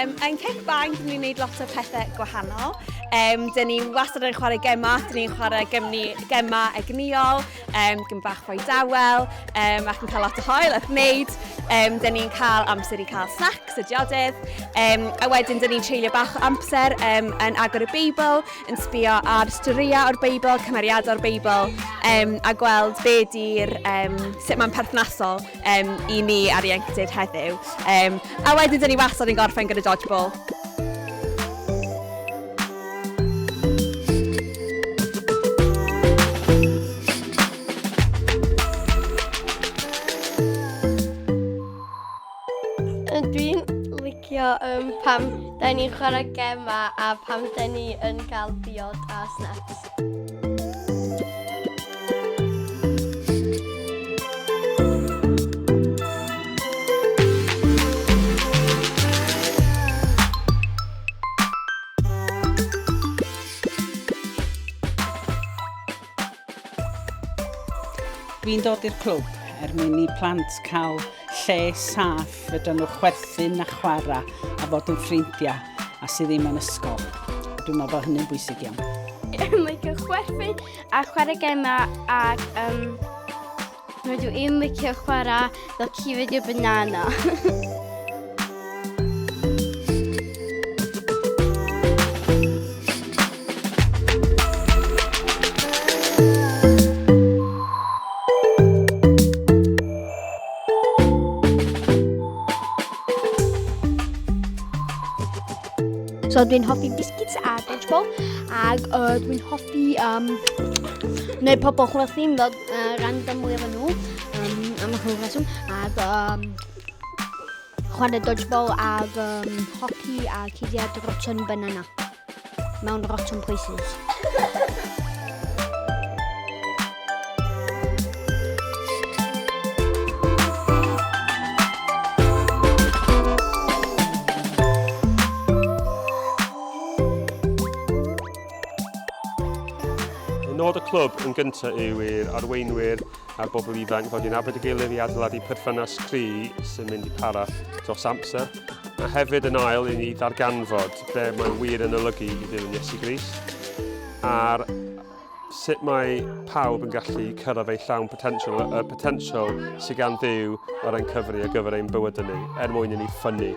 Um, yn Cic Bang, dyn ni'n gwneud lot o pethau gwahanol. Um, dyn ni wastad yn chwarae gemau, dyn ni'n chwarae gemni, gemau egnïol, um, gym bach fwy dawel, um, ac yn cael lot o hoel wrth wneud. Um, dyn ni'n cael amser i cael snacks a diodydd, um, a wedyn dyn ni'n treulio bach o amser um, yn agor y Beibl, yn sbio ar storïau o'r Beibl, cymeriadau o'r Beibl, um, a gweld be di'r, um, sut mae'n perthnasol um, i ni ar ieuenctid heddiw. Um, a wedyn dyn ni wastad yn gorffen gyda dodgeball. Dwi'n licio um, pam da ni'n chwarae gema a pam da ni yn cael diod a snacks. Dwi'n dod i'r clwb er mwyn i plant cael lle saff fedran nhw chwerthin a chwarae a fod yn ffrindiau a sydd ddim yn ysgol. Dwi'n meddwl bod hynny'n bwysig iawn. Yn licio chwerthin a chwarae gemau ac um, rydw i'n licio chwarae fel cifyd banana. So dwi'n hoffi biscuits a dodgeball ac uh, dwi'n hoffi um, neu pobl chwerthin fel uh, random mwy efo nhw um, am y rhyw reswm ac um, chwarae dodgeball ac um, hockey a cuddiad rotten banana mewn rotten places. Nod y clwb yn gyntaf yw i'r arweinwyr a'r bobl ifanc ddod i nabod y gilydd i adeiladu perthynas cry sy'n mynd i para dros amser. A hefyd yn ail i ni ddarganfod be mae wir yn olygu i ddilyn Iesu Grist a'r sut mae pawb yn gallu cyrraedd eu llawn potensial, y potensial sydd gan Dduw ar ein cyfri ar gyfer ein bywydau ni, er mwyn i ni ffynnu.